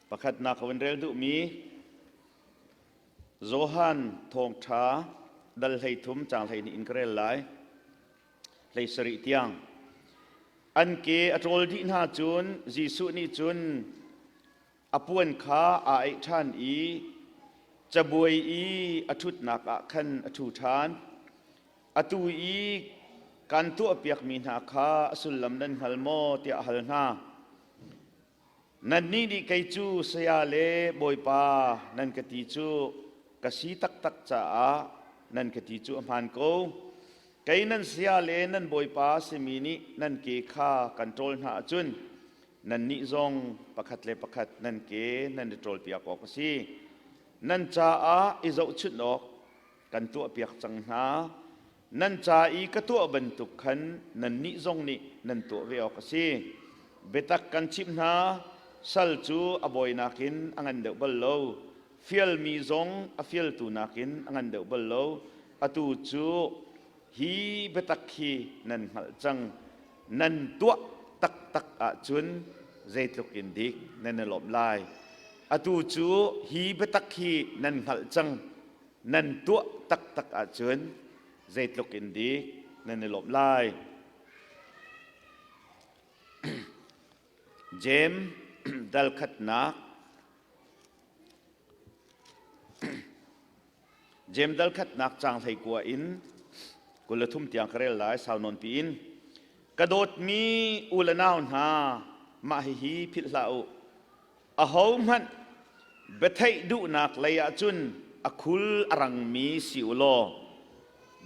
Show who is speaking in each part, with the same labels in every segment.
Speaker 1: Pakhatnak ka vun rel duhmi Johan thawngṭha dal 13 caang 12 in ka rel lai. 17 tiang. An ke a ṭawl dih hna cun Jesuh nih cun a puan kha aa aih ṭhan i cabuai i a ṭhutnak ah khan a ṭhu ṭhan. Atu i kan tuahpiakmi hna kha a sullam nan hngal maw tiah a hal hna. Nannih nih kei cu saya le bawipa nan ka ti cu ka si taktak caah nan ka ti cu a hmaan ko. Kei nan saya le nan bawipa simi nih nan ke kha kan ṭawl hna ahcun nannih zong pakhat le pakhat nan ke nan i ṭawlpiak awk a si. Nan caah i zohchunh awk kan tuahpiak cang hna. Nan ca i ka tuah bantuk khan nannih zong nih nan tuah ve awk a si. Biatak kan chimh hna, sal cu a bawi nakin a ngan deuh bal lo. Fialmi zong a fialtu nakin a ngan deuh bal lo. Atu cu hi biatak hi nan hngalh cang. Nan tuah taktak ahcun zeitluk in dik nan i lawmh lai. Atu cu hi biatak hi nan hngalh cang. Nan tuah taktak ahcun zeitluk in dik nan i lawmh lai. Jeim dal khatnak Jeim dal khatnak caang 19 in 23 tiang ka rel lai sau nawn piin. Ka dawtmi u le nau hna, mah hihi philh hlah u. Ahohmanh biatheih duhnak lei ahcun a khul a rangmi si u law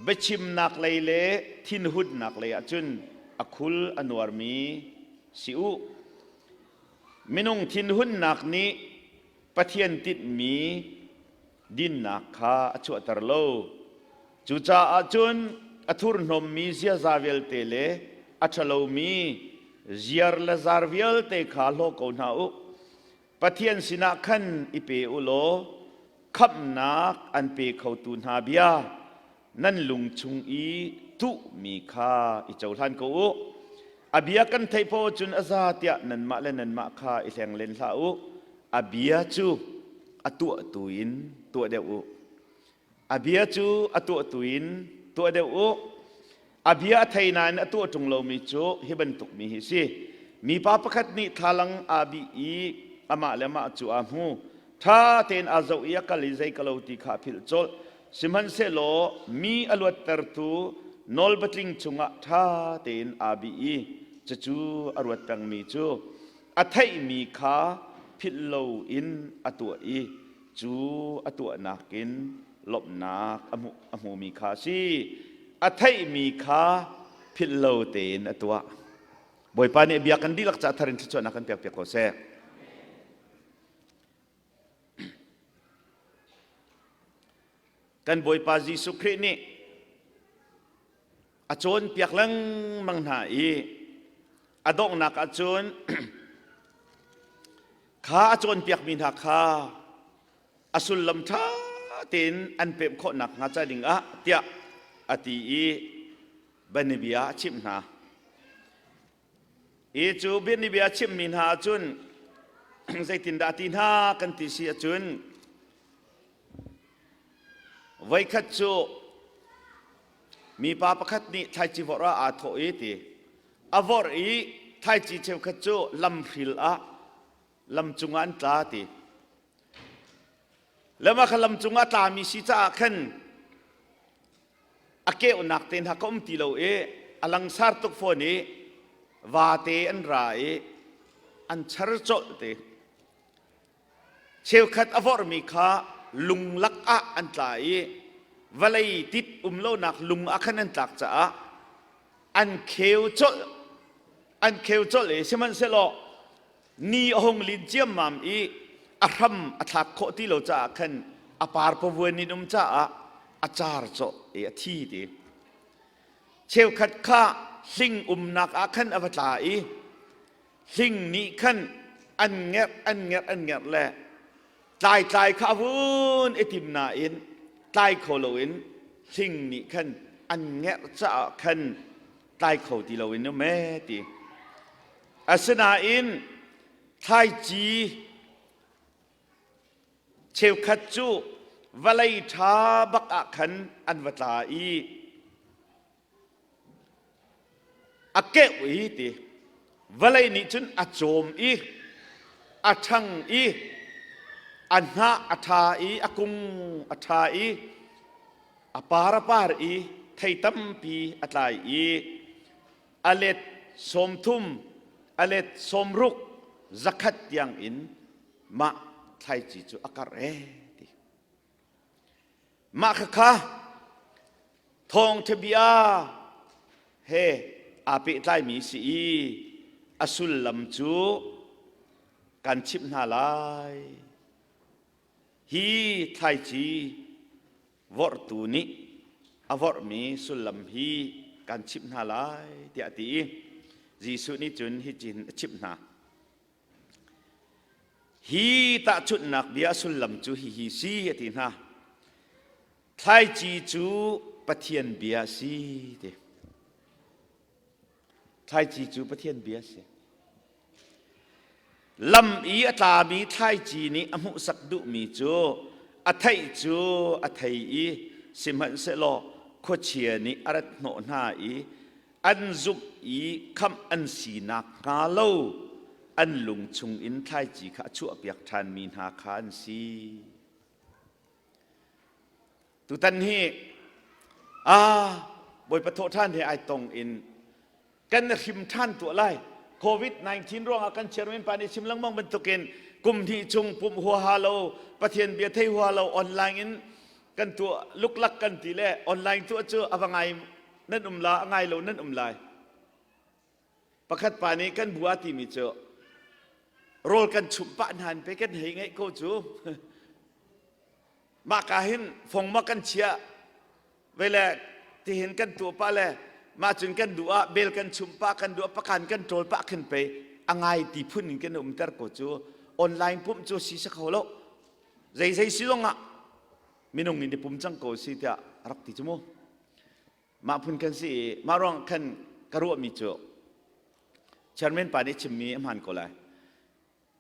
Speaker 1: biachimnak lei le thinhunnak lei ahcun a khul a nuarmi si u. Minung thinhunnak nih Pathian tinhmi dinnak kha a chuahter lo. Cucaah cun a thurhnawmmi ziaza vialte le a ṭhalomi ziar le zar vialte kha hlaw ko hna u. Pathian sinah khan i pe u law khamhnak an pe khotu hna bia nan lung chung i tuhmi kha i cohlan ko u. A bia kan theih paoh cun a za tiah nanmah le nanmah kha i hleng len hlah u. A bia cu a tuahtu in tuah deuh u. A bia cu a tuahtu in tuah deuh u. A bia a thei nain a tuah ṭung lomi cu hi bantuk mi hi si. Mipa pakhat nih thlalang aa bih i amah le amah cu aa hmu. Ṭha tein aa zoh i a kal i zei ka lo ti kha a philh colh. Sihmanhsehlaw mi a luattertu nawlpatling chungah ṭha tein aa bih i cucu a ruat pengmi cu a theihmi kha philh loin a tuah i cu a tuahnak in lawmhnak a hmumi kha a si. A theihmi kha philh lo tein a tuah. Bawipa nih bia kan dihlak ca thar in thluachuahnak kan pekpiak ko seh. Kan Bawipa Jesuh Khrih nih a cawnpiak lengmang hna i a donghnak ahcun kha a cawnpiakmi hna kha a sullam ṭha tein an pemh khawh nakhnga ca dingah tiah a ti i bianabia a chimh hna. Hi cu bianabia a chimhmi hna ahcun zeitindah a ti hna kan ti si ahcun Voikhat cu mipa pakhat nih thlaici vorh ah aa thawh i ti. A vorh i thlaici cheukhat cu lamhril ah lam cungah an tla ti. Le mah kha lam cungah a tlami si caah khan a keuhnak te hna ka um ti lo i a langsar tuk fawn i vate an ra i an char colh te. Cheukhat a vorhmi kha lunglak ah an tla i vawlei tit um lonak lung ah khan an tlak caah an kheu colh an kheu colh i sihmanhsehlaw ni a hung lin ciammam i a hram a thlak khawh ti lo caah khan a par pavuan in um caah a car cawh i a thi ti. Cheukhat kha hling umnak ah khan a va tla i hling nih khan an ngerh an ngerh an ngerh le tlaitlai kha a vun i tim nain tlai kho loin hling nih khan an ngerh caah khan tlai kho ti loin um ee ti. Asinain thlaici. Cheukhat cu vawlei ṭha bak ah khan an va tla i a keuh i ti vawlei nih cun a cawm i a ṭhang i a hnah a ṭha i a kung a ṭha i a par a par i thei tampi a tlai i a let 30, a let 60, 100 tiang in mah thlaici cu a karh ee ti. Mah khakha thawngṭha bia he aa pehtlaimi si i a sullam cu kan chimh hna lai. Hi thlaici vorhtu nih a vorhmi sullam hi kan chimh hna lai tiah a ti i Jesuh nih cun hitin a chimh hna. Hi tahchunhnak bia a sullam cu hihi si a ti hna. Thlaici cu Pathian bia a si ti. Thlaici cu Pathian bia a si. Lam i a tlami thlaici nih a hmuhsak duhmi cu a theih cu a thei i sihmanhsehlaw khuachia nih a rat hnawh hna i an zumh i khamh an si nakhnga lo an lung chungin thlaici kha a chuahpiak ṭhanmi hna kha an si. Tutan hi ah Bawipa thawhṭhan he ai tong in kan hrim ṭhan tuah lai. COVID-19 ruangah kan chairman pa nih chim lengmang bantukin kum hnih chung pumh huaha lo, Pathian bia thei huaha lo online in kan tuah luklak kan ti le online tuah cu a va ngai nan um la a ngai lo nan um lai pakhat pa nih kan bu a timi cu rawl kan chumh pah hna pe kan hei ngeih ko cu mah ka hin fong ma kan chiah vele tihin kan tuah pa le mah cun kan duh ah bel kan chumh pah kan duh ah pakan kan ṭawl pah khin pe a ngai ti phun in kan umter ko cu online pumh cu si sa kho lo zei zei si zong ah minung in i pum cang ko si tiah rak ti cu mu mah phun kan si i mah ruang khan ka ruahmi cu chairman pa nih chimmi a hmaan ko lai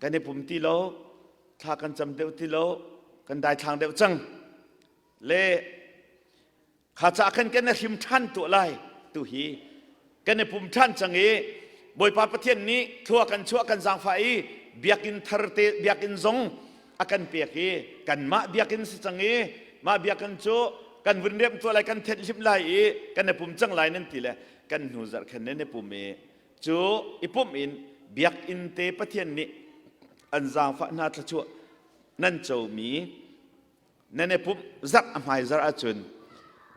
Speaker 1: kan i pum ti lo thla kan cam deuh ti lo kan daithlang deuh cang le Kha ca khan kan i hrim ṭhan tuah lai tu hi kan i pum ṭhan cang i Bawipa Pathian nih thlua kan chuah kan zaangfah i biakinn thar te biakinn zong a kan pek i kanmah biakinn si cang i mah biakinn cu kan vun remh tuah lai kan thenh hlim lai i kan i pum cang lai nan ti le kan hnu zarh khan nan i pum i cu i pumh in biakinn te Pathian nih an zaangfah hna thluachuah nan comi Nan i pumh zarh a hmai zarh ahcun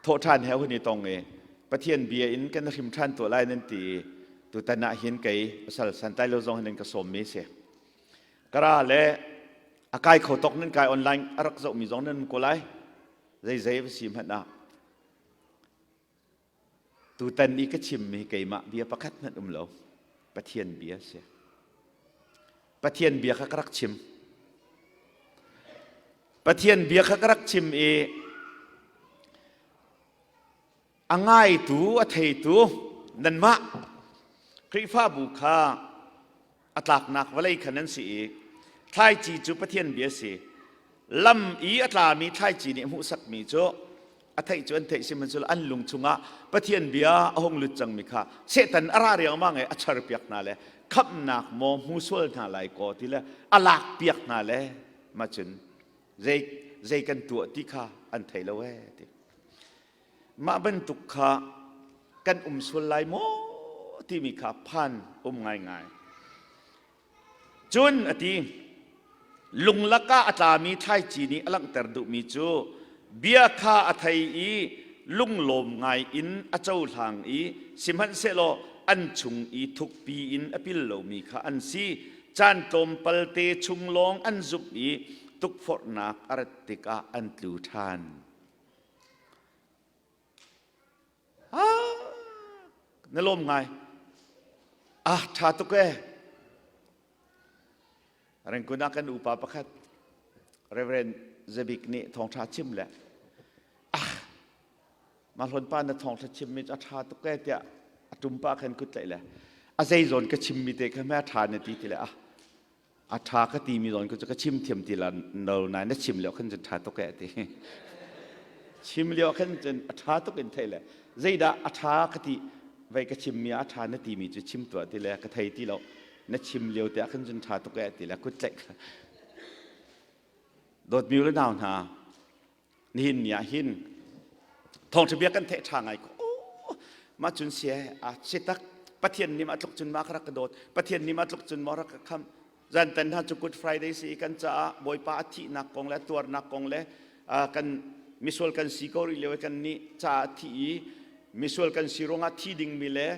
Speaker 1: thawhṭhan he hun i tong i Pathian bia in kan hrim ṭhan tuah lai nan ti i tutan ah hin kei pasal santlai lo zong hin nan ka sawmmi si. Kara le a kai kho tok nan kai online a rak zohmi zong nan ko lai. Zeizei va si hmanh ah Tutan i ka chimmi keimah bia pakhat hmanh um lo. Pathian bia si. Pathian bia kha ka rak chim. Pathian bia kha ka rak chim i a ngaitu, a theitu nanmah Khrihfabu kha a tlaknak vawlei kha nan si i thlaici cu Pathian bia si. Lam i a tlami thlaici nih hmuhsakmi cu a theih cu an theih sihmanhsehlaw an lung chungah Pathian bia a hung lut cangmi kha Satan a ra riangmang i a charpiak hna le khamhnak maw hmu sual hna lai kaw ti le a lakpiak hna le mah cun zei zei kan tuah ti kha an thei lo ee ti. Mah bantuk kha kan um sual lai maw timi kha phan um ngaingai. Cun a ti, lunglak ah a tlami thlaici nih a langhter duhmi cu bia kha a thei i lunglawm ngai in a cohlang i sihmanhsehlaw an chung i thukpi in a pil lomi kha an si. Caan tlawmpal te chung lawng an zumh i tukforhnak a rat tikah an tlu ṭhan. Na lawm ngai. Ah, ṭha tuk ee. Rengkun ah kan upa pakhat Reverend Zabik nih thawngṭha chim le ah mah hlawn pa na thawngṭha chimmi cu a ṭha tuk ee tiah a ṭum pa khan kut tlaih le a zei zawn ka chimmi te kha hme a ṭha na ti ti le ah. A ṭha ka timi zawn cu ka chim thiam ti la no nain na chim lio khan cun ṭha tuk eh ti. Chim lio khan cun a ṭha tuk in thei le zeidah a ṭha ka ti vei ka chimmi ah a ṭha na timi cu chim tuah ti le ka thei ti lo. Na chim lio te ah khan cun ṭha tuk eh ti le kut tlaih kha. Dawtmi le nau hna, nihin ni ah hin thawngṭha bia kan theih ṭha ngai ko. Mah cun sie a si tak Pathian nih mah tluk cun ma ka rak ka dawt Pathian nih mah tluk cun maw rak ka khamh zantan hna cu Good Friday si kan caah Bawipa a thihnak kong le a tuarnak kong le kan misual kan si ko rih lio i kan nih caah thi i misual kan si ruangah thi dingmi le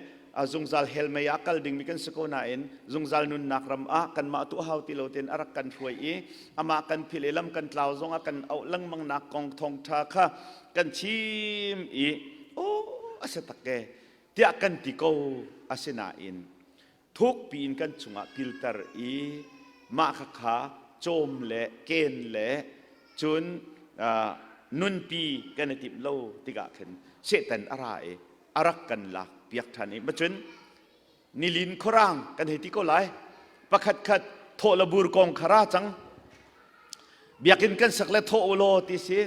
Speaker 1: zungzal hell mei ah kal dingmi kan si ko nain zungzal nunnak ram ah kanmah tuah hau ti lo tein a rak kan hruai i amah kan phil i lam kan tlau zongah kan auh lengmang nak kong thawngṭha kha kan chim i aw a si tak e tiah kan ti ko asinain thukpi in kan chungah pilter i mah khakha cawm le ken le cun nunpi kan i timh lo tikah khin Satan a ra i a rak kan lak piak ṭhan i macun nilin khuarang kan hei ti ko lai pakhat khat thawh le bur kong kha ra cang biakinn kan sak le thawh u law ti si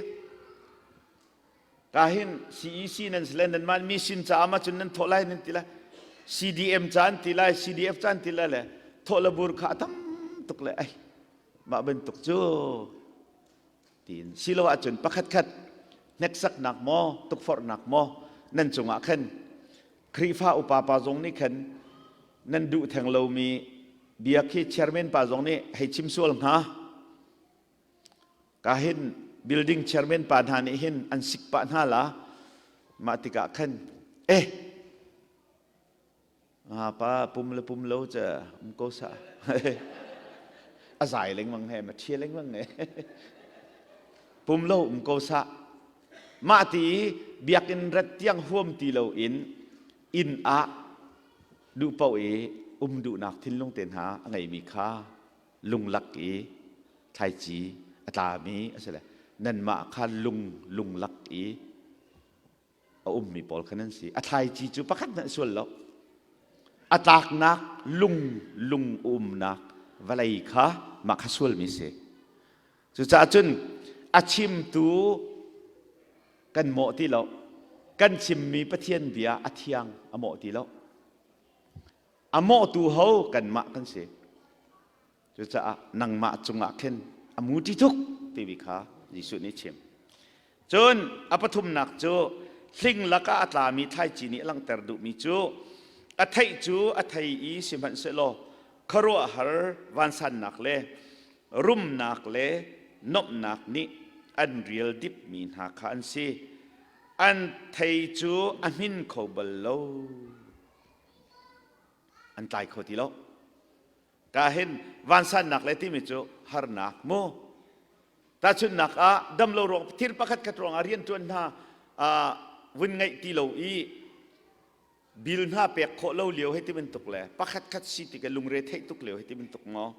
Speaker 1: Ka hin CEC nan si le nanmah mi sin caah ma cun nan thawh lai nan ti lai. CDM ca an ti lai, CDF ca an ti lai le thawh le bur kha a tam tuk le ai mah bantuk cu tiin silo ahcun pakhat khat hneksaknak maw tukforhnak maw nan cungah khan Khrihfa upa pa zong nih khan nan duh theng lomi bia khi chairman pa zong nih hei chim sual hnga Ka hin building chairman pa hna nih hin an sik pah hna la. Mah tikah khan eh pa pum le pum lo ca um ko sa. A zai lengmang he ma ṭhia lengmang he. Pum lo um ko sa. Mah ti biakinn rat tiang huam ti lo in inn ah duh paoh i um duhnak thinlung te hna a ngeimi kha lunglak i thlaici a tlami a si le nanmah kha lung lunglak i a ummi pawl kha nan si. A thlaici cu pakhat hmanh sual lo. A tlaknak lung lung umnak vawlei kha mah kha sualmi si. Cucaah cun a chimtu kan mawh ti lo. Kan chimmi Pathian bia a thiang a mawh ti lo. A mawhtu ho kanmah kan si. Cucaah nangmah cungah khin a muṭi tuk timi kha Jesuh nih chim. Cun a pathumnak cu hling lakah a tlami thlaici nih a langhter duhmi cu a theih cu a thei i sihmanhsehlaw khuaruahhar vansannak le rumnak le nomhnak nih an rial dipmi hna kha an si. An thei cu a hmin kho bal lo. An tlai kho ti lo. Ka hin vansannak le timi cu harnak mu. Tahchunhnak ah damlo ruang thil pakhat khat ruangah rianṭuan hna vun ngeih ti lo i bil hna pek khawh lo lio hei ti bantuk le pakhat khat si tik lungre theih tuk lio hei ti bantuk maw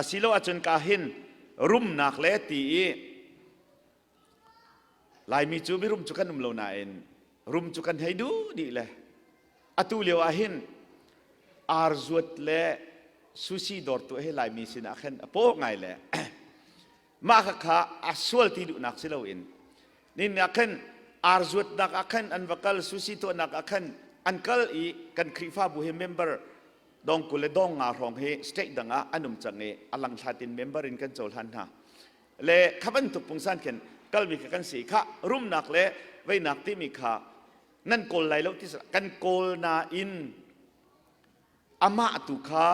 Speaker 1: asilo ahcun ka hin rumnak le ti i Laimi cu mirum cu kan um lo nain rum cu kan hei duh dih le atu lio ah hin ar zuat le sushi dawr tu he Laimi sinah khan a paw ngai le mah kha kha a sual ti duhnak si loin nin ah khan ar zuatnak ah khan an va kal sushi tuahnak ah khan an kal i kan Khrihfabu hi member dong 20 le dong nga hrawng hi state dang ah an um cang i a langhlat in member in kan cohlan hna le kha bantuk pungsan khin kalmi kha kan si kha rumnak le veinak timi kha nan kawl lai lo ti kan kawl nain amah tu kha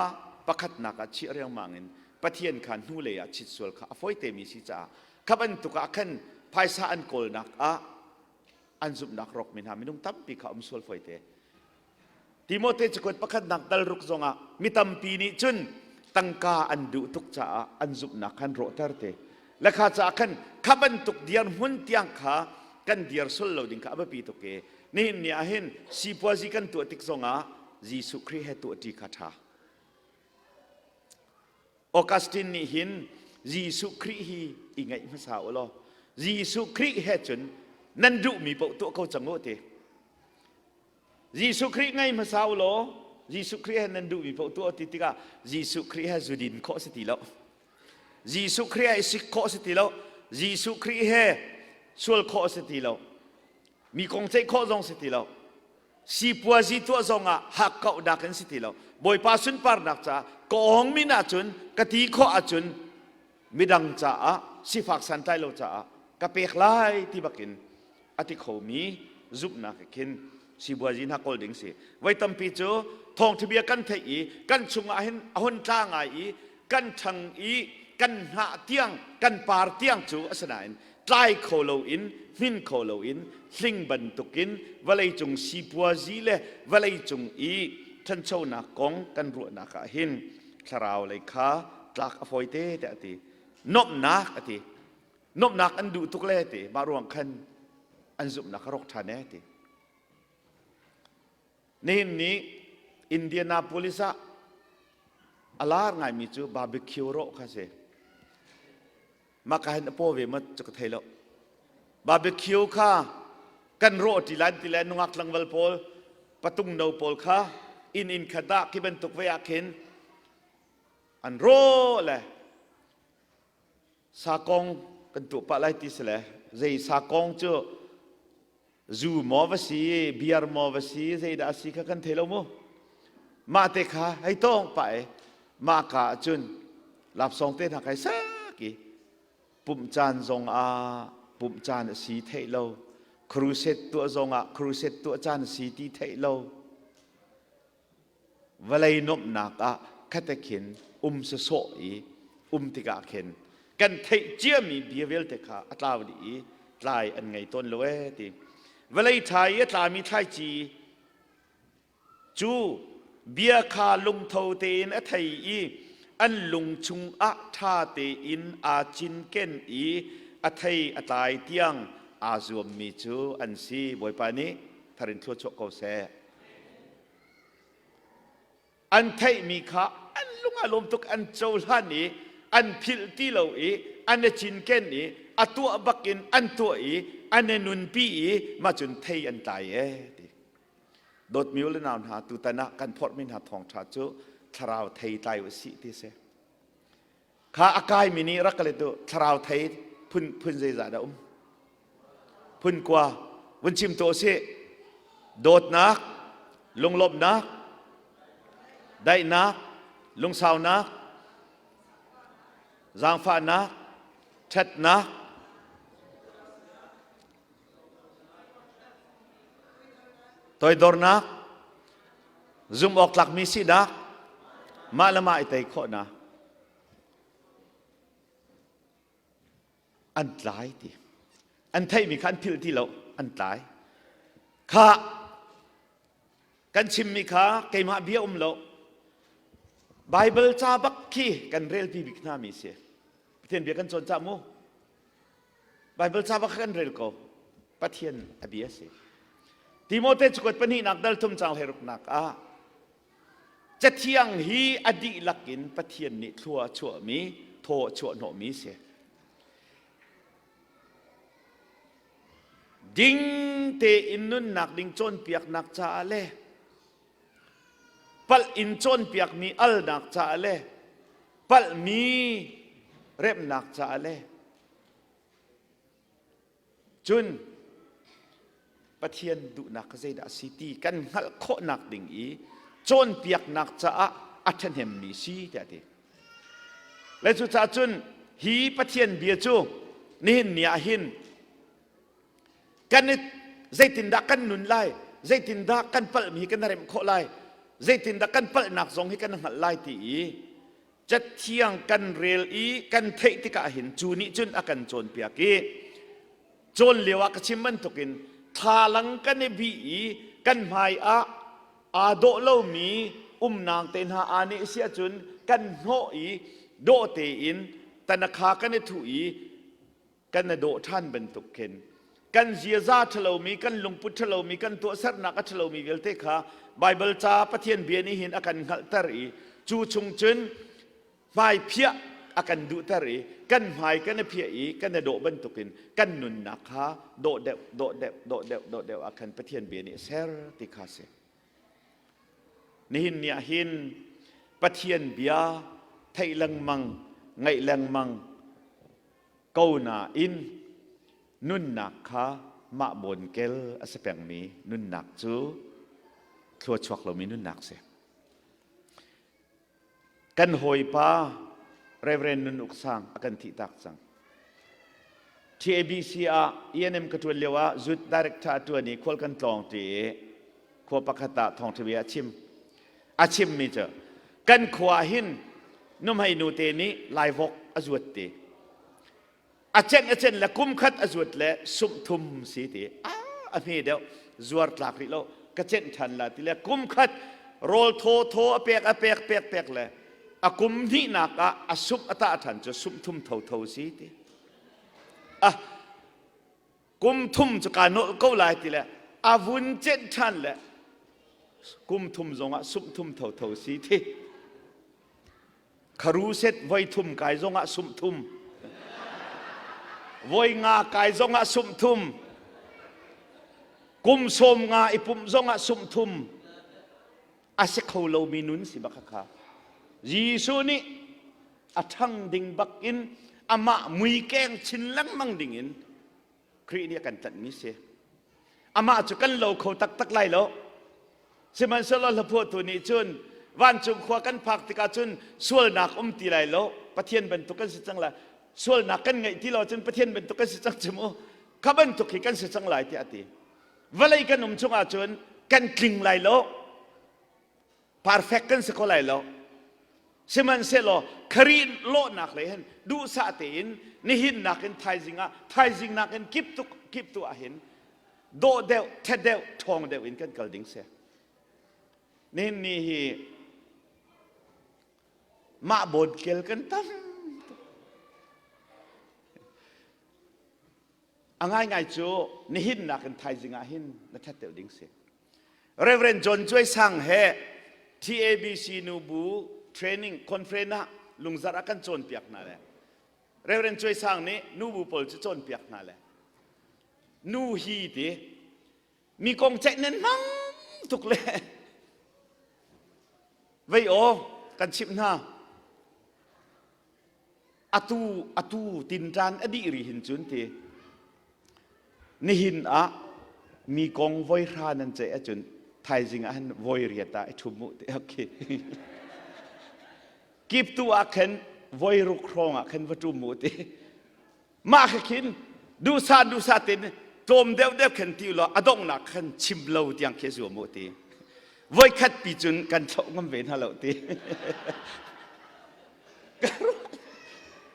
Speaker 1: pakhatnak ah chiah riangmang in Pathian kha hnulei ah chit sual kha a fawi temi si caah kha bantuk ah khan phaisa an kawlnak ah an zumhnak rawkmi hna minung tampi kha um sual fawi te Timote cakuat pakhatnak dal ruk zongah mi tampi nih cun tangka an duh tuk caah an zumhnak khan rawhter te. Le kha caah khan kha bantuk dirhmun tiang kha kan dir sul lo ding kha a biapi tuk i nihin ni ah hin sipuazi kan tuah tik zongah Jesuh Khrih he tuah ṭi kha ṭha. Augustine nih hin Jesuh Khrih hi i ngaih hmasa u law Jesuh Khrih he cun nan duhmi paoh tuah ko cang u ti. Jesuh Khrih ngai hmasa u law. Jesuh Khrih he nan duhmi paoh tuah ti tikah Jesuh Khrih he zudin khawh si ti lo. Jesuh Khrih he sik khawh si ti lo. Jesuh Khrih he sual khawh si ti lo. Mi kong ceih khawh zong si ti lo. Sipuazi tuah zong ah hakkauh dak in si ti lo. Bawipa sunparnak caah ka awng min ahcun ka ti khawh ahcun midang caah sifak santlai lo caah ka pek lai ti bakin a ti khomi zumhnak khin sibuazi hna kawl ding si. Voi tampi cu thawngṭha bia kan theih i kan chungah hin a hun tla ngai i kan ṭhang i kan hnah tiang kan par tiang cu a si nain tlai kho loin hmin kho loin hling bantukin vawleicung sipuazi le vawleicung i ṭhanchonak kong kan ruahnak ah hin thlarau lei kha tlak a fawi te tiah a ti. Nuamhnak a ti. Nuamhnak an duh tuk le ti. Mah ruang khan an zumhnak a rawk ṭhan ee ti. Nihin ni Indianapolis ah a lar ngaimi cu barbecue rawh kha si. Mah ka hin a paw ve mat cu ka thei lo. Barbecue kha kan rawh ṭi lan ti le nungak tlangval pawl patung no pawl kha inn inn khat ah khi bantuk ve ah khin an rawh le sakong kan tuah pah lai ti si le zei sakong cu zu maw va si beer maw va si zeidah a si kha kan thei lo mu. Mah te kha hei tawng pah i mah ka ahcun lapsawng te hna kai sak i pumh caan zong ah pumh caan a si theih lo, crusade tuah zong ah crusade tuah caan a si ti theih lo. Vawlei nuamhnak ah khate khin um sawsawh i um tikah khin kan theih ciami bia vialte kha a tlau dih i tlai an ngei tawn lo ee ti. Vawlei ṭha i a tlami thlaici cu bia kha lungtho tein a thei i an lung chungah ṭha tein aa cinken i a thei a tlai tiang aa zuammi cu an si. Bawipa nih thar in thluachuah ko seh. An theihmi kha an lung a lawm tuk, an cohlan i an philh ti lo i an i cinken i a tuah bakin an tuah i an i nunpi i mah cun thei an tlai ee ti. Dawtmi u le nau hna, tutan ah kan phorhmi hna thawngṭha cu thlarau thei tlai u sih ti si. Kha a kaimi nih rak ka let u, thlarau thei phun phun zeizah dah um? Phun kua vun chim tuah usih. Dawtnak, lunglawmhnak, daihnak, lungsaunak, zaangfahnak, ṭhatnak, toidornak, zumh awk tlakmi sinak, mah le mah i tei khawhnak. An tlai ti. An theihmi kha an philh ti lo, an tlai. Kha kan chimmi kha keimah bia um lo. Bible ca bak khi kan relpi bik hna mi si. Pathian bia kan cawn cah mu. Baibal ca bak kan rel ko. Pathian a bia si. Timote cakuat pahnihnak dal thum cang hleiruknak ah Cathiang hi a dihlak in Pathian nih thlua a chuahmi, thaw a chuah hnawhmi si. Ding tein nunnak ding cawnpiaknak caah le palh in cawnpiakmi alnak caah le palhmi remhnak caah le cun Pathian duhnak kha zeidah a si ti kan hngalh khawhnak ding i cawnpiaknak caah a ṭhahnemmi si tiah a ti. Le cucaah cun hi Pathian bia cu nihin ni ah hin kan i zeitindah kan nun lai, zeitindah kan palhmi hi kan remh khawh lai, zeitindah kan palhnak zong hi kan hngalh lai ti i Cathiang kan rel i kan theih tikah hin cu nih cun a kan cawnpiak i cawn lio ah ka chim bantukin thlalang kan i bih i kan hmai ah aa dawh lomi umnak te hna aa nih si ahcun kan hnawh i dawh tein tanakha kan i thuh i kan i dawh ṭhan bantuk khin kan ziaza ṭhalomi kan lungput ṭhalomi kan tuahsernak a ṭhalomi vialte kha Baibal ca Pathian bia nih hin a kan hngalhter i cu chung cun hmaiphiah a kan duhter i kan hmai kan i phiah i kan i dawh bantukin kan nunnak kha dawh deuh dawh deuh dawh deuh dawh deuh ah khan Pathian bia nih a ser ti kha si. Nihin ni ah hin Pathian bia theih lengmang, ngaih lengmang ko nain nunnak kha mah bawnkel a si pengmi nunnak cu thluachuak lomi nunnak si. Kan hawipa Reverend Nun Uk Sang a kan thihtak cang. TABC ah ENM ka ṭuan lio ah zut director a ṭuan i khual kan tlawng ṭi i khua pakhat ah thawngṭha bia a chim. A chimmi cu kan khua ah hin nuhmei nute nih laivok a zuat ti. A cenh a cenh le kum khat a zuat le sumh thum si ti. A hme deuh zuar tlak rih lo ka cenh ṭhan la ti le kum khat rawl thaw thaw a pek a pek pek pek le a kum hnihnak ah a sumh a tah ṭhan cu sumh thum thotho si ti. Ah kum thum cu kaa nolh ko lai ti le a vun cenh ṭhan le kum thum zongah sumh thum thotho si ti. Kharu set voi thum kai zongah sumh thum. Voi nga kai zongah sumh thum. Kum sawm nga i pumh zongah sumh thum. A si kho lomi nun si bak kha. Jesuh nih a ṭhang ding bak in amah mui keng chin lengmang ding in Khrih nih a kan tlanhmi si. Amah cu kan lo kho taktak lai lo. Sihmanhsehlaw hlaphuahtu nih cun vancung khua kan phak tikah cun sualnak um ti lai lo. Pathian bantuk kan si cang lai. Sualnak kan ngeih ti lo cun Pathian bantuk kan si cang cu mu. Kha bantuk hi kan si cang lai tiah a ti. Vawlei kan um chungah cun kan tling lai lo. Perfect kan si kho lai lo. Sihmanhsehlaw Khrih lawhnak lei hin duhsah tein nihin nakin thaizing ah thaizing nakin kip tuk kip tu ah hin dawh deuh ṭha deuh ṭhawng deuh in kan kal ding si. Nihin ni hi mah bawtkel kan tam tuk. A ngaingai cu nihin nakin thaizing ah hin na ṭhat deuh ding si. Reverend John Cuai Sang he TABC nubu training conference ah lungzarh ah kan cawnpiak hna le Reverend Cuai Sang nih nubu pawl cu cawnpiak hna le nu hi ti mi kong ceih nan hmang tuk le vei aw kan chimh hna atu atu tinṭan a dih ri hin cun ti nihin ah mi kong voi hra nan ceih ahcun thaizing ah hin voi riat ah i ṭhum mu ti okay kip tu ah khan voi ruk hrawng ah khan va ṭum mu ti mah kha khin duhsah duhsah tein tlawm deuh deuh khan ti law a donghnak khan chim lo tiang khi zuam mu ti voi khat pi cun kan thloh ngam ve hna lo ti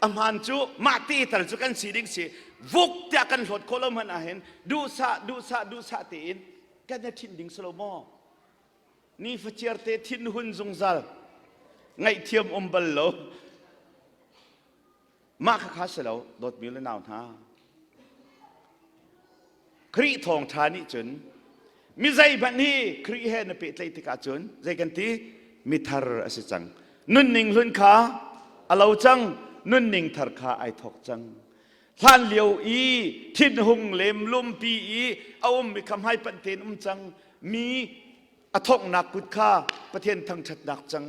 Speaker 1: A hmaan cu mah te tal cu kan si ding si vuk tiah kan hlawt khawh lo hmanh ah hin duhsah duhsah duhsah tein kan i ṭhinh ding si lo maw? Ni faciar te thinhun zungzal ngaihthiam um bal lo mah khakha si lo dawtmi le nau hna Khrih thawngṭha nih cun mi zeihmanh hi Khrih he na pehtlaih tikah cun zei kan ti mithar a si cang nunning hlun kha a lo cang nunning thar kha ai thawk cang hlan lio i thinhung lem lumpi i a ummi kha hmaipanh tein um cang mi a thawknak kut kha Pathian thangṭhatnak cang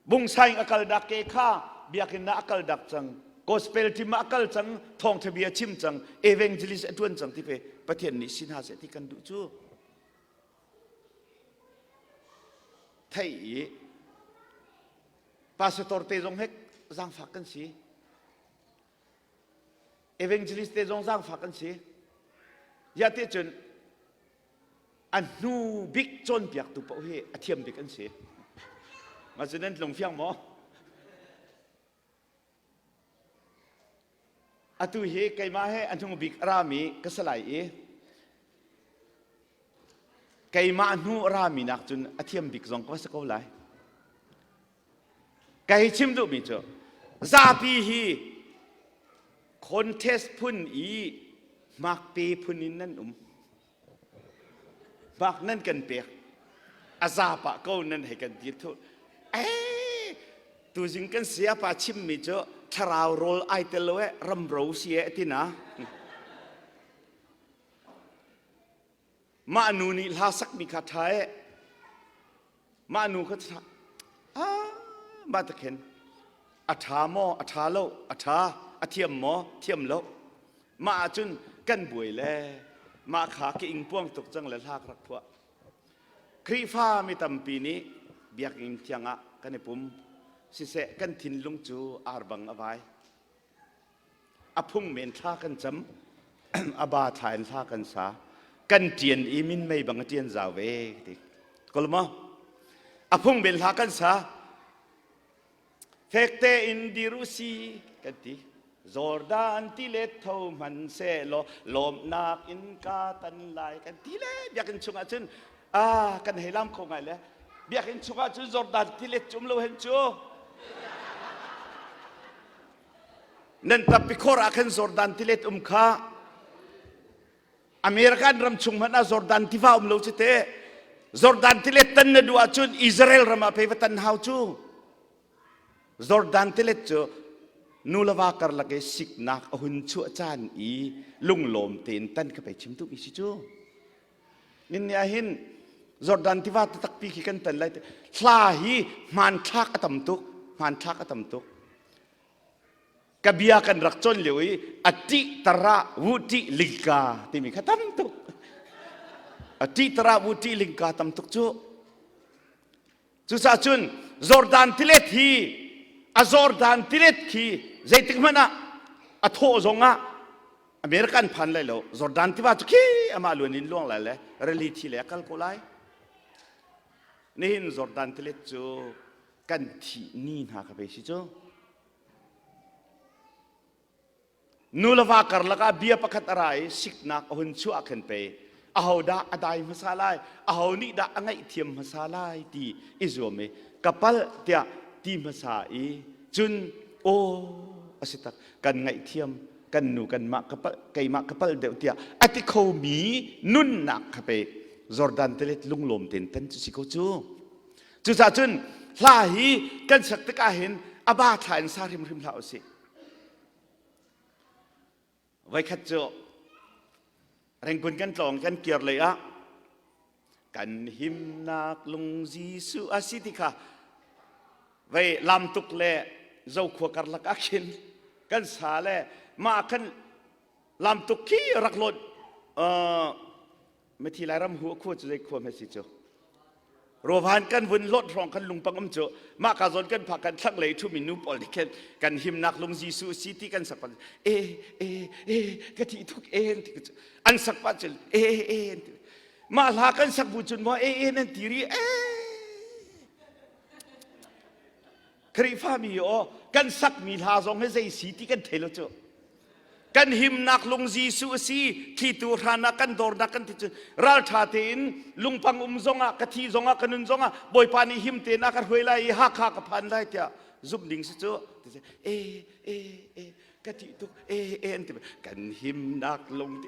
Speaker 1: Bungsaing a kal dak ke kha biakinn ah a kal dak cang. Gospel team ah a kal cang, thawngtha bia chim cang, evangelist a tuan cang ti pe Pathian nih sin ha seh ti kan duh cu. Thei i pastor te zong hek zaangfak kan si. Evangelist te zong zaangfak kan si. Ya te cun A hnu bik cawnpiaktu paoh hi a thiam bik an si. Mah cu nan tlung fiang maw? Atu hi keimah he a hnu bik a rami ka si lai i keimah hnu a rami nak cun a thiam bik zong ka va si ko lai. Ka hei chim duhmi cu zapi hi contest phun i hmakpe phun in nan um. Hmak nan kan pek. A za pah ko nan hei kan ti thu. Eh, tuzing kan sayapa chimmi cu thlarau rawl ai tel lo eh ramro si eh tina. Mah nu nih hla sakmi kha ṭha eh. Mah nu kha ah mah ta khin a ṭha maw a ṭha lo a ṭha a thiam maw thiam lo mah ahcun kan buai le mah kha ka ingpuang tuk cang le hla ka rak phuah Khrihfa mi tampi nih biakinn thiang ah kan i pum siseh kan thinlung cu ar bang a vai A phung men thla kan cam, a ba thla in thla kan sa. Kan ṭian i minmei bang a ṭian zau ve ti. Kol maw? A phung men hla kan sa. Fekte in dir u si kan ti. Jordan tilet tho hman se law lawmnak in ka tan lai kan ti le biakinn chungah cun ah kan hei lam kho ngai le biakinn chungah cun Jordan tilet cum lo hen cu Nan tappi khor ah khan Jordan tilet um kha American ram chung hmanh ah Jordan tiva um lo cu te Jordan tilet tan na duh ahcun Israel ram ah pei va tan hau cu Jordan tilet cu nu le va karlak i siknak a hun chuah caan i lunglawm tein tan ka pei chim duhmi si cu Nin ni ahhin Jordan tiva takpi khi kan tan lai. Hla hi hmanthlak a tam tuk. Hmanthlak a tam tuk. Ka bia kan rak cawn lio i a ṭih tara wu ṭih lingka timi kha tam tuk. A ṭih tara wu ṭih lingka tam tuk cu. Cucaah cun Jordan tilet hi a Jordan tilet khi zeitik hmanh ah a thawh zong ah American phan lai lo Jordan tiva cu khi amah luan in luang lai le rili thi le a kal ko lai. Nihin Jordan tilet cu kan thih ni hna ka pe si cu. Nu le va karlak ah bia pakhat a ra i siknak a hun chuah khan pei ahodah a dai hmasa lai aho nih dah a ngaihthiam hmasa lai ti i zuam i ka palh tiah ti hmasa i cun aw a si tak kan ngaihthiam kan nu kanmah ka palh keimah ka palh deuh tiah a ti khomi nunnak kha pe Jordan tilet lunglawm tein tan cu si ko cu cucaah cun hla hi kan sak tikah hin a ba thla in sa hrimhrim hlah usih Voikhat cu Rengkun kan tlawng kan kir lei ah kan himnak lung Jesuh a si ti kha vei lamtuk le zokhua karlak ah khin kan sa le mah khan lamtuk khi rak lawt Mithi Lairam hu khua cu zei khua hme si cu Rawvan kan vun lot hrawng kan lungpang um cu mah ka zawn kan phak kan thlanglei thumi nu pawl nih khin kan himnak lung Jesuh si ti kan sak e e e ka thi thuk e ti an sak pa cun e e ti mah hla kan sak bu cun maw e e nan ti ri e Khrihfa mi aw kan sakmi hla zong hi zei si ti kan thei lo cu kan himnak lung Jesuh a si thlitu hranak kan dawrnak kan ti cu ralṭha tein lungpang um zongah ka thi zongah ka nun zongah Bawipa nih him tein a ka hruai lai i Hakha ka phan lai tiah zumh ding si cu e e e ka ṭih tuk e e an ti kan himnak lung ti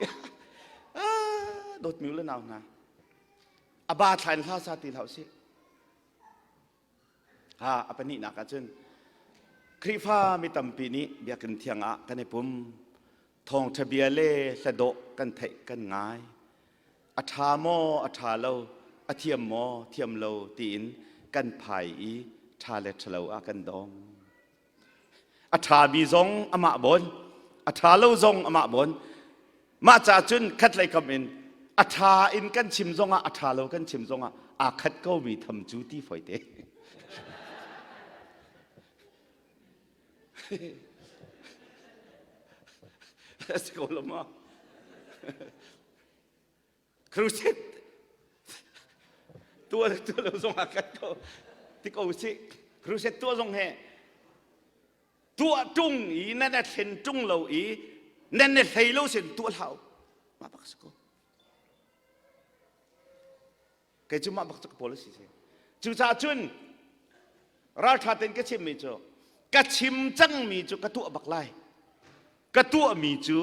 Speaker 1: ah dawtmi u le nau hna a ba thla in hla sa ti hlah usih Ha a pahnihnak ah cun Khrihfa mi tampi nih biakinn thiang ah kan i pum. Thawngṭha bia le hladawh kan theih kan ngai. A ṭha maw a ṭha lo, a thiam maw thiam lo tiin kan phai i ṭha le ṭhalo ah kan dong. A ṭhami zong amah bawn, a ṭha lo zong amah bawn. Mah ca cun khatlei kam in a ṭha in kan chim zongah a ṭha lo kan chim zongah aa khat komi tham cu ti foi te. A si ko lo maw? Crusade tuah tuah lo zong ah khat ko ti ko si crusade tuah zong he tuah tung i nan a thlen tung lo i nan na hlei lo sin tuah hlah mah bak si ko kei cu mah bak cu ka policy si cucaah cun ralṭha tein ka chimmi cu ka chim cangmi cu ka tuah bak lai ka tuahmi cu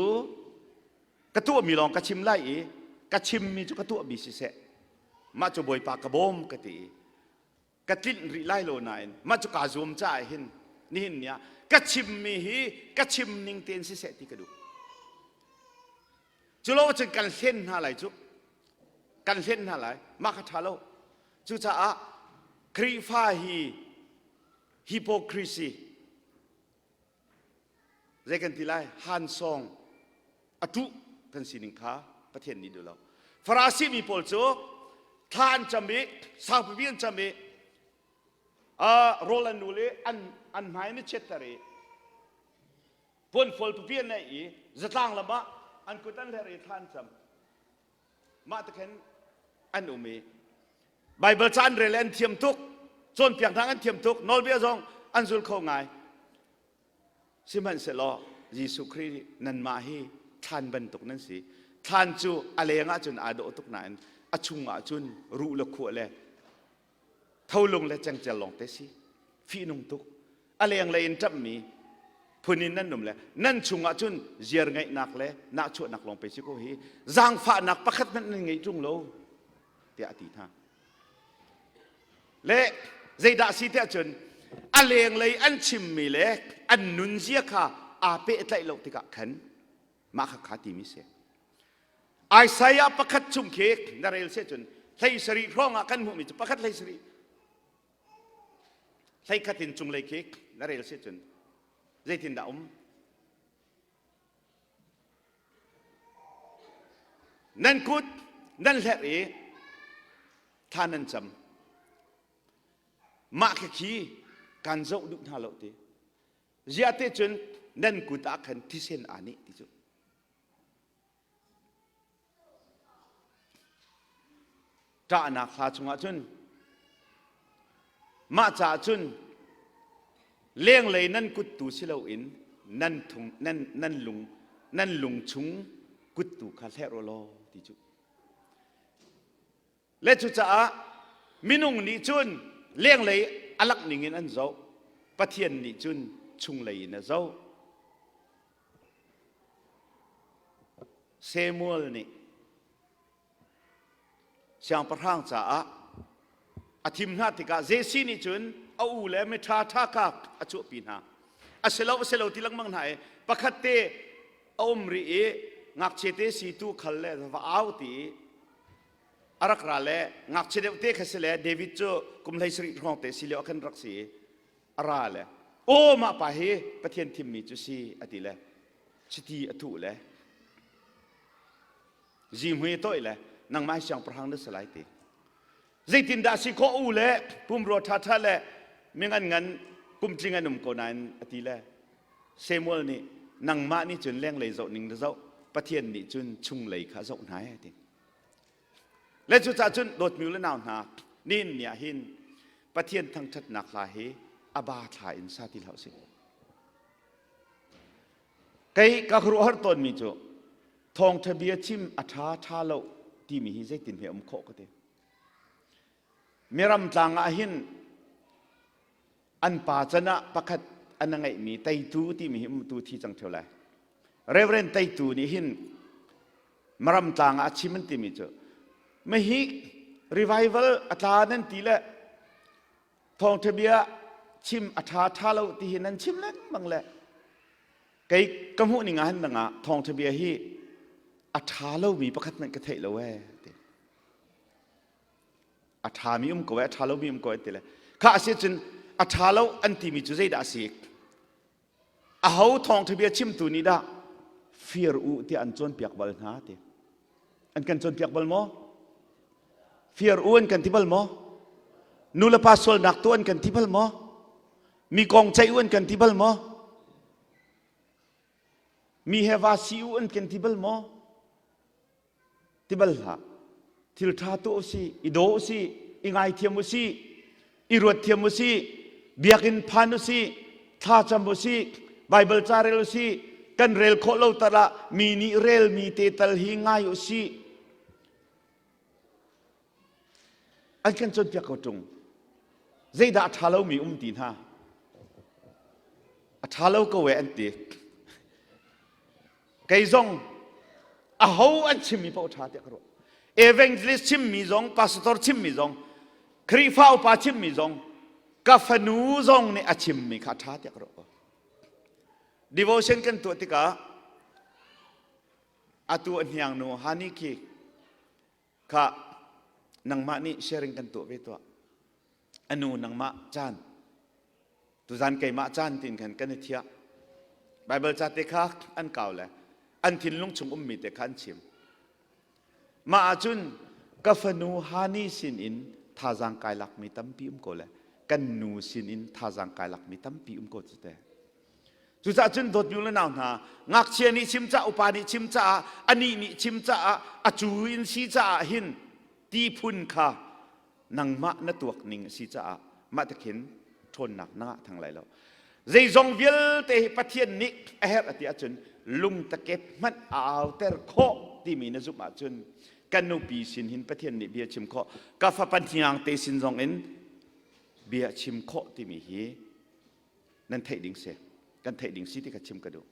Speaker 1: ka tuahmi lawng ka chim lai i ka chimmi cu ka tuahmi siseh mah cu bawipa ka bawm ka ti i ka tlinh rih lai lo nain mah cu kaa zuam caah hin nihin ni ah ka chimmi hi ka chim ning tein siseh ti ka duh cu lo cun kan hlen hna lai cu kan hlen hna lai mah kha ṭha lo cucaah. Khrihfa hi hypocrisy zei kan ti lai hansong a tuh kan sining kha Pathian nih duh lo. Farasi mi pawl cu thla an cam i saupipi an cam i rawl an nul i an an hmai an i chiatter i puanfual pipi an neih i zatlang lam ah an kut an hler i thla an cam. Mah te khin an um i Baibal ca an rel i an thiam tuk, cawnpiaknak an thiam tuk, nawlbia zong an zul kho ngai. Sihmanhsehlaw Jesuh Khrih nih nanmah hi thlan bantuk nan si. Thlan cu a leng ahcun aa dawh tuk nain a chung ahcun ruh le khuah le tholung le cengcel lawngte si. Fihnung tuk. A lenglei in ṭamhmi phun in nan um le nan chungah cun ziar ngeihnak le nahchuahnak lawng pe si ko hi zaangfahnak pakhat hmanh nan ngei ṭung lo tiah a ti hna. Le zeidah si tiah cun a lenglei an chimmi le an nunzia kha aa pehtlaih lo tikah khan mah kha kha timi si. Isaiah pakhat chung khi na rel se cun hlei sarih hrawng ah kan hmuhmi cu pakhat hlei sarih hleikhat in cunglei khi na rel si cun zeitindah um nan kut nan hlerh i thla nan cam mah khi khi kan zoh duh hna lo ti ziah te cun nan kut ah khan thisen aa nih ti cu Ṭahnak hla chungah cun mah caah cun lenglei nan kut tu si loin nan thung nan nan lung nan lung chung kut tu kha hlerh u law ti cu. Le cucaah minung nih cun lenglei a lak ning in an zoh Pathian nih cun chunglei in a zoh. Samuel nih siangpahrang caah a thim hna tikah Jesse nih cun a u le miṭha ṭha kha a chuahpi hna. A si lo, a si lo ti lengmang hna i pakhat te a um rih i ngakchia te si tu khal le va au ti i a rak ra le ngakchia deuh te kha si le David cu kum 17 hrawng te si lio ah khan rak si i a ra le aw mah pa hi Pathian thimmi cu si a ti le chiti a thuh le zihmui a tawih le nangmah hi siangpahrang na si lai ti zeitindah si khawh u le pumrua ṭhaṭha le mingan ngan kumtling an um ko nain a ti le Samuel nih nangmah nih cun lenglei zoh ning na zoh Pathian nih cun chunglei kha zoh hna e ti Le cucaah cun dawtmi le nau hna nihin ni ah hin Pathian thangṭhatnak hla hi a ba thla in sa ti hlah usih. Kei ka khuaruahhar tawnmi cu thawngṭha bia chim a ṭha ṭha lo timi hi zeitin he um khawh ka ti. Miram tlang ah hin an pa can ah pakhat an ngeihmi teitu timi hi umtu thi cang ṭheo lai. Reverend teitu nih hin Maram tlang ah a chim an timi cu mahi revival a tla nan ti le thawngṭha bia chim a ṭha ṭha lo ti hi nan chim lengmang le kei ka hmuh ning ah hin nangah thawngṭha bia hi a ṭha lomi pakhat hmanh ka theih lo ee ti. A ṭhami um ko ee, a ṭha lomi um ko ee ti le kha a si cun a ṭha lo an timi cu zeidah a si? Aho thawngṭha bia chimtu nih dah fir u tiah an cawnpiak bal hna ti? An kan cawnpiak bal maw? Fir u an kan ti bal maw? Nu le pa sualnak tu an kan ti bal maw? Mi kong ceih u an kan ti bal maw? Mi he va si u an kan ti bal maw? Ti bal hlah. Thil ṭha tuah usih, i daw usih, i ngaithiam usih, i ruat thiam usih, biakinn phan usih, thlacam usih, Baibal ca rel usih, kan rel khawh lo tal ah mi nih relmi te tal hi ngai usih. An kan cawnpiak ko ṭung. Zeidah a ṭha lomi um ti hna? A ṭha lo ko e an ti. Kei zong aho an chimmi paoh ṭha tiah ka ruah. Evangelist chimmi zong, pastor chimmi zong, Khrihfa upa chimmi zong, ka fanu zong nih a chimmi kha ṭha tiah ka ruah ko. Devotion kan tuah tikah atu a hniang nu Hani khi kha nangmah nih sharing kan tuah ve tuah. Anu nangmah caan tuzan keimah caan tin khan kan i thiah. Bible ca te kha an kau le an thinlung chung ummi te kha an chim. Mah ahcun ka fanu Hani sinin thazaang kai lakmi tampi um ko le kan nu sinin thazaang kai lakmi tampi um ko cu te. Cucaah cun dawtmi le nau hna, ngakchia nih chim caah, upa nih chim caah, anih nih chim caah, a cu in si caah hin ti phun kha nangmah na tuak ning a si caah mah te khin ṭhawnnak na ngah thang lai lo. Zeizong vialte hi Pathian nih a herh a ti ahcun lungtakep hmanh a auter khawh timi na zumh ahcun kan nupi sin hin Pathian nih bia chim khawh, ka fapa hniang te sin zong in bia chim khawh timi hi nan theih ding si kan theih ding si ti kha chim ka duh.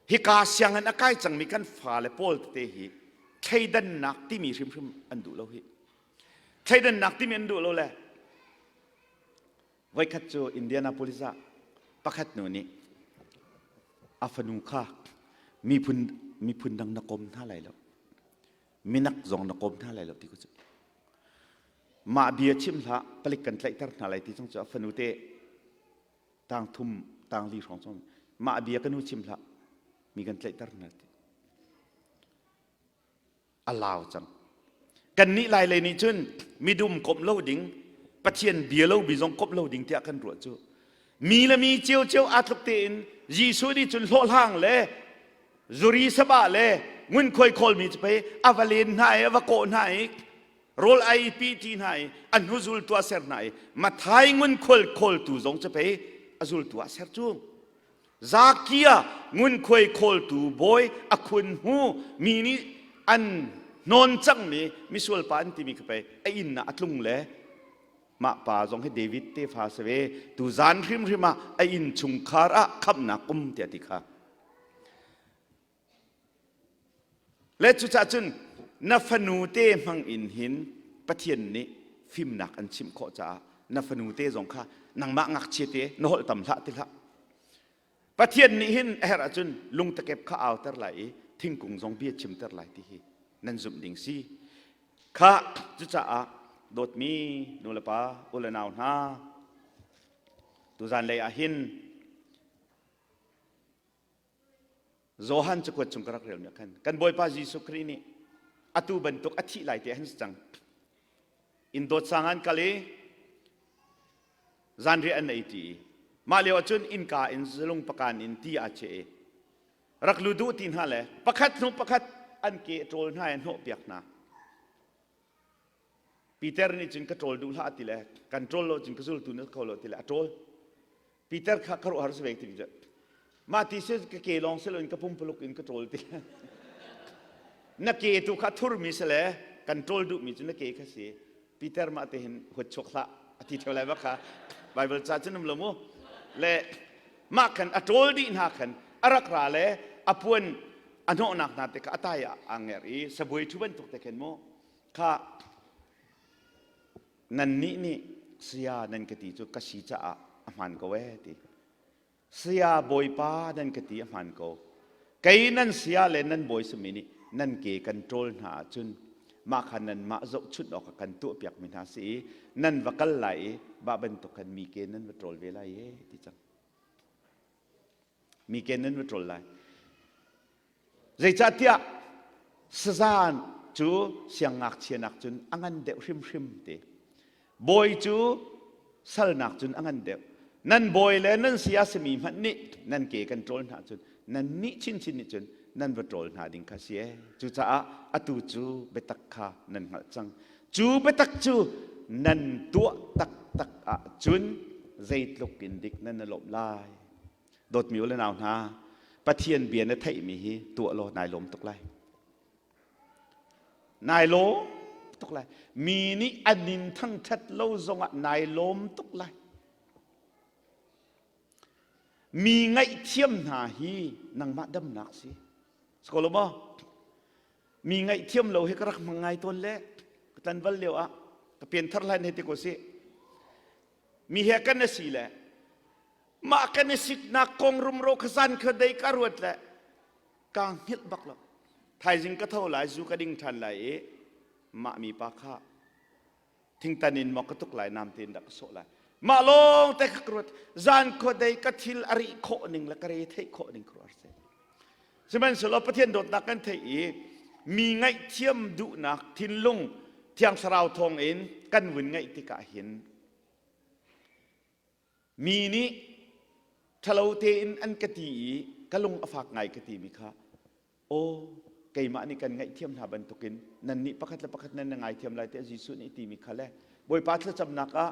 Speaker 1: Hika sianginn a kai cangmi kan fale pawl tete hi thleidannak timi hrimhrim an duh lo hi. Thleidannak timi an duh lo le voikhat cu Indianapolis ah pakhat nu nih a fanu kha miphun miphun dang na kom hna lai lo minak zong na kom hna lai lo ti ku cu mah bia chim hlah palik kan tlaihter hna lai ti cang cu a fanu te tang thum tang li hrawng cun mah bia ka nu chim hlah mi kan tlaihter hna ti a lau cang kannih lai lei nih cun midum komh lo ding Pathian bia lo bi zong komh lo ding tiah kan ruah cu mi le mi ciocio aa tluk tein Jesuh nih cun hlawhhlang le zuri sabah le ngunkhuai khawlmi cu pei a va len hna i a va kawh hna i rawl ai pi ti hna i a hnu zultu a ser hna i Mathai ngunkhual khawltu zong cu pei a zultu ah ser cu Zakia ngunkhuai khawltu bawi a khun hmu mi nih an hnawn cangmi misual pa an timi kha pei a inn ah a tlung le mah pa zong hi David tefa si ve tu zan hrimhrim ah a inn chungkhar ah khamhnak um tiah ti kha Le cucaah cun na fanu te hmang in hin Pathian nih fimnak an chimh khawh caah na fanu te zong kha nangmah ngakchia te na holh tam hlah ti hlah. Pathian nih hin a herh ahcun lungtakep kha auter lai i thingkung zong bia chimter lai ti hi nan zumh ding si. Kha cucaah dawtmi nulepa u le nau hna tuzan lei ah hin Johan cakuat chung ka rak relmi ah khan kan Bawipa Jesuh Khrih nih atu bantuk a thih lai te han si cang. Inn dawt sang an kal i zanriah an ei ṭi i mah lio ahcun innka in zalung pakan in ti aa cheh i rak lu duh ti hna le pakhat hnu pakhat an ke a ṭawl hna i a hnawhpiak hna. Peter nih cun ka ṭawl duh hlah ti le kan ṭawl lo cun ka zultu na kho lo ti le a ṭawl. Peter kha khuaruahhar si ve ti cu mah ti si ka ke lawng si loin ka pumpuluk in ka ṭawl ti na ke tu kha thurmi si le kan ṭawl duhmi cu na ke kha si Peter mah te hin huat chuak hlah a ti theo lai bak kha Bible ca cun um lo mu le mah khan a ṭawl dih hna khan a rak ra le a puan a hnawhnak hna te kha a tai ah aa ngerh i sabuai ṭhu bantuk te khin mu kha Nannih nih saya nan ka ti cu ka si caah a hmaan ko ee ti. Saya Bawipa nan ka ti a hmaan ko. Kei nan saya le nan bawi simi nih nan ke kan ṭawl hna ahcun mah kha nanmah zohchunh awk ah kan tuahpiakmi hna si i nan va kal lai i mah bantuk khan mi ke nan va ṭawl ve lai ee ti cang. Mi ke nan va ṭawl lai. Zeicahtiah sazan cu siangngakchia nak cun a ngan deuh hrimhrim ti. Bawi cu salnak cun a ngan deuh. Nan bawi le nan saya simi hmanh nih nan ke kan ṭawl hna cun nan nih chinchin nih cun nan va ṭawl hna ding kha si ee. Cucaah atu cu biatak kha nan hngalh cang. Cu biatak cu nan tuah taktak ahcun zeitluk in dik nan i lawmh lai. Dawtmi u le nau hna, Pathian bia na theihmi hi tuah law nai lawm tuk lai. Nai lawm tuk lai. Mi nih an in thangṭhat lo zongah nai lawm tuk lai. Mi ngaihthiam hna hi nangmah damnak si. Siko lo maw? Mi ngaihthiam lo hi ka rak hmang ngai tawn le ka tlanval lio ah ka pianthar hlan he ti ko si. Mi he kan si le mah kan i siknak kong rumro kha zan kha dei ka ruat le kaa hngilh bak lo thaizing ka tho lai zu ka ding ṭhan lai i mah mi pa kha. Thingtan in maw ka tuk lai nam tein dah ka sawh lai. Mah lawng te ka ruat. Zan khuadei ka thil a rih khawh ning le ka re theih khawh ning ka ruat. Sihmanhsehlaw Pathian dawtnak kan theih i mi ngaihthiam duhnak thinlung Thiang Thlarau thawngin kan vun ngeih tikah hin mi nih ṭhalo tein an ka ti i ka lung a fak ngai ka timi kha aw keimah nih kan ngaihthiam hna bantukin nannih pakhat le pakhat nan ngaithiam lai tiah Jesuh nih timi kha le Bawipa thlacamnak ah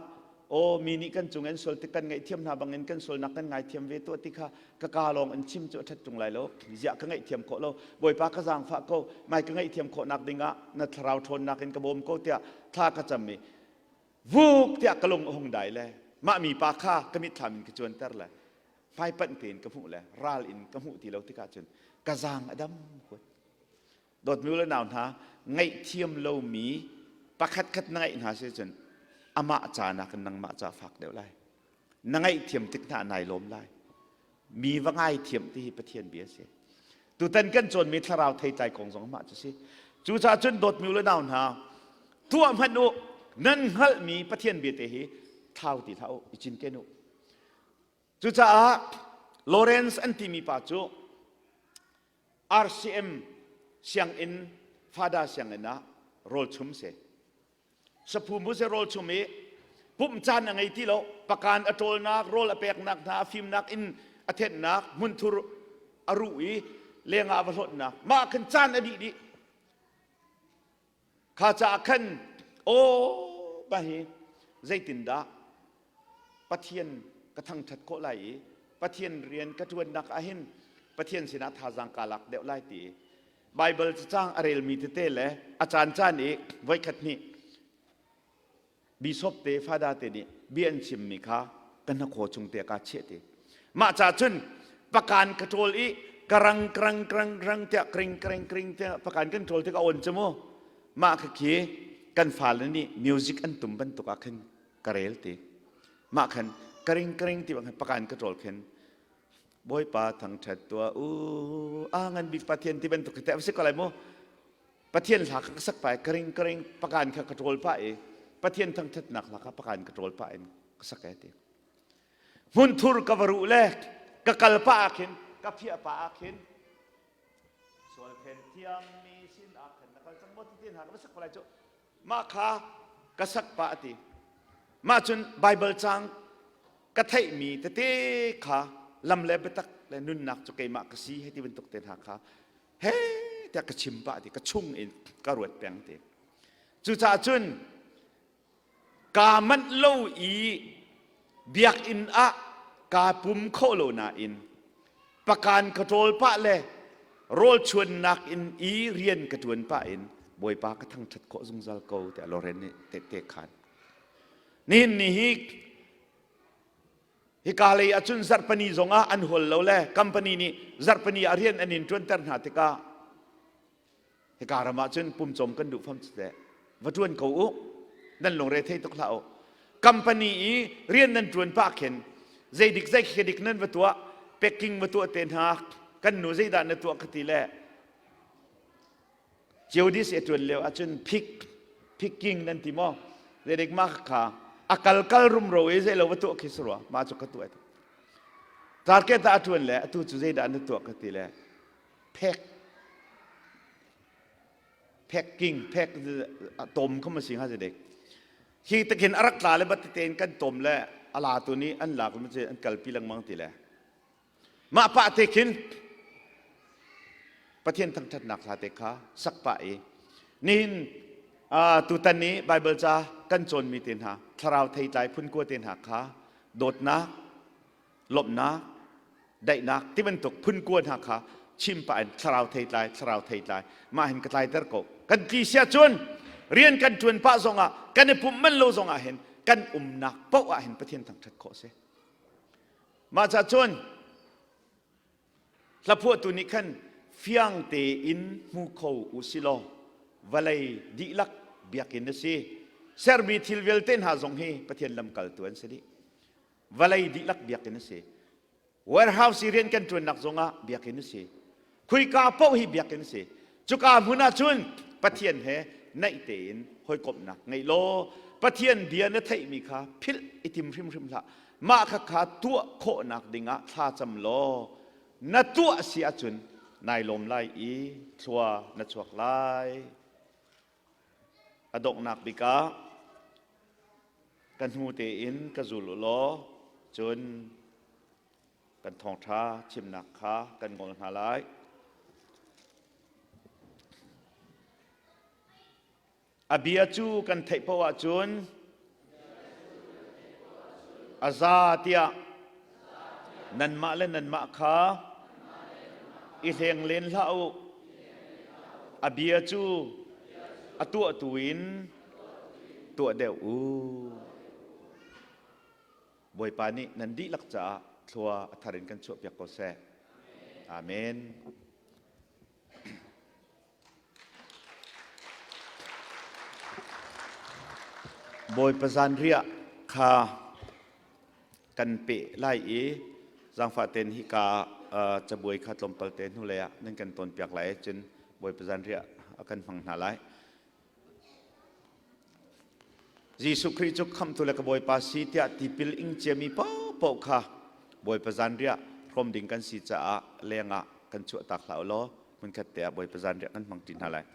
Speaker 1: aw mi nih kan cung an sual tik kan ngaihthiam hna bangin kan sualnak kan ngaithiam ve tuah ti kha ka ka lawng in chim cu a ṭhat ṭung lai lo ziah ka ngaihthiam khawh lo Bawipa ka zaangfah ko mai ka ngaihthiam khawhnak dingah na thlarau ṭhawnnak in ka bawm ko tiah thla ka cam i vuk tiah ka lung a hung dai le mah mi pa kha ka mitthlam in ka cuanter le hmaipanh tein ka hmuh le ral in ka hmuh ti lo tikah cun ka zaang a dam huat. Dawtmi u le nau hna, ngaihthiam lomi pakhat khat na ngaih hna si cun amah ca nakin nangmah ca fak deuh lai. Na ngaihthiam tik hna nai lawm lai. Mi va ngaithiam ti hi Pathian bia a si. Tutan kan cawnmi thlarau theitlai kong zong mah cu si. Cucaah cun dawtmi u le nau hna, tuah hmanh u, nan hngalhmi Pathian bia te hi thlau ti hlah u, i cinken u. Cucaah Lawrence an timi pa cu RCM sianginn Fada sianginn ah rawlchum si. Saphu mu si rawlchum i pumh caan a ngei ti lo. Pakan a ṭawlnak, rawl a peknak hna, a fimnak in a thenhnak, hmunthur a ruh i lengah a va hlawtnak. Mah khan caan a dih dih. Kha caah khan aw pa hi zeitindah Pathian ka thangṭhat khawh lai i Pathian rian ka ṭuannak ahhin Pathian sinah thazaang kaa lak deuh lai ti i Baibal cacang a relmi tete le a caancaan i voikhat hnih Bishop te Father te nih bia an chimmi kha ka hnakhaw chung te kaa chiah ti. Mah ca cun pakan ka ṭawl i karang krang krang krang tiah kring kring kring tiah pakan kan ṭawl tik a on cu mu. Mah kha khi kan fale nih music an tum bantuk ah khin ka rel ti. Mah khan kring kring ti bang pakan ka ṭawl khin Bawipa thangṭhat tuah u a ngan bik Pathian ti bantuk khi te a si ko lai mu. Pathian hla kha ka sak pah i ka ring ka ring pakan kha ka ṭawl pah i Pathian thangṭhatnak hla kha pakan ka ṭawl pah in ka sak e ti. Hmunthur ka va ruh le ka kal pah ah khin ka phiah pah ah khin sual then thiammi sin ah khan na kal cang maw ti te hna ka va sak ko lai cu mah kha ka sak pah a ti. Mah cun Baibal caang ka theihmi tete kha lam le biatak le nunnak cu keimah ka si hei ti bantuk te hna kha he tiah ka chim pah ti ka chung in ka ruat peng ti cucaah cun kaa manh lo i biakinn ah kaa pum khawh lo nain pakan ka ṭawl pah le rawl chuannak in i rian ka ṭuan pah in Bawipa ka thangṭhat khawh zungzal ko tiah Loren nih tehte khan nihin ni hi Hika lei ahcun zarhpani zongah an hual lo le company nih zarhpani ah rian an in ṭuanter hna tikah hika ram ahcun pumcawm kan duh fam teh va ṭuan ko u nan lungre thei tuk hlah u company i rian nan ṭuan pah khin zeidik zei khi dik nan va tuah packing va tuah te hna kan nu zeidah na tuah ka ti le Geodis a ṭuan lio ahcun phik phikking nan ti maw zeidik mah kha a kal kal rumro i zeilo va tuah khi si rua mah cu ka tuah target ah a ṭuan le atu cu zeidah na tuah ka ti le phek packing phek tom kha ma si hnga zeidik hi takin a rak tla le bat tein kan tom le a la tu nih an lak an kalpi lengmang ti le Mah pah te khin Pathian thangṭhatnak hla te kha sak pah i nihin tutan i Baibal ca kan cawnmi te hna thlarau theitlai phun kua te hna kha dawtnak, lawmhnak, daihnak ti bantuk phun kua hna kha chim pah in thlarau theitlai, thlarau theitlai mah hin ka tlaiter ko. Kan tli sia cun rian kan ṭuan pah zongah kan i pumh manh lo zongah hin kan umnak paoh ah hin Pathian thangṭhat khawh a si. Mah ca cun hlaphuahtu nih khan fiang tein hmu kho u si law vawlei dihlak biakinn a si. Sermi thil vialte hna zong hi Pathian lamkaltu an si dih. Vawlei dihlak biakinn a si. Warehouse i rian kan ṭuannak zongah biakinn a si. Khuika paoh hi biakinn a si. Cuka hmun ah cun Pathian he naih tein hawikomhnak ngeih law. Pathian bia na theihmi kha philh i tim hrimhrim hlah. Mah kha kha tuah khawhnak dingah thla cam law na tuah si ahcun nai lawm lai i thlua na chuak lai. A donghnak bik ah ka hnu tein ka zul u law cun kan thawngṭha chimnak kha kan ngol hna lai. A bia cu kan theih paoh ahcun a za tiah nanmah le nanmah kha i hleng len hlah u. A bia cu a tuahtu in tuah deuh u. Bawipa nih nan dihlak caah thlua a thar in kan chuahpiak ko seh. Amen. Bawipa zanriah kha kan peh lai i zaangfah tein hika cabuai kha tlawmpal te hnulei ah nan kan tawnpiak lai cun Bawipa zanriah a kan hmang hna lai. Jesuh Khrih cu khamhtu le ka Bawipa si tiah tipil ing ciami paohpaoh kha Bawipa zanriah hrawm ding kan si caah lengah kan chuahtak hlah u law hmunkhat te ah Bawipa zanriah kan hmang ṭi hna lai.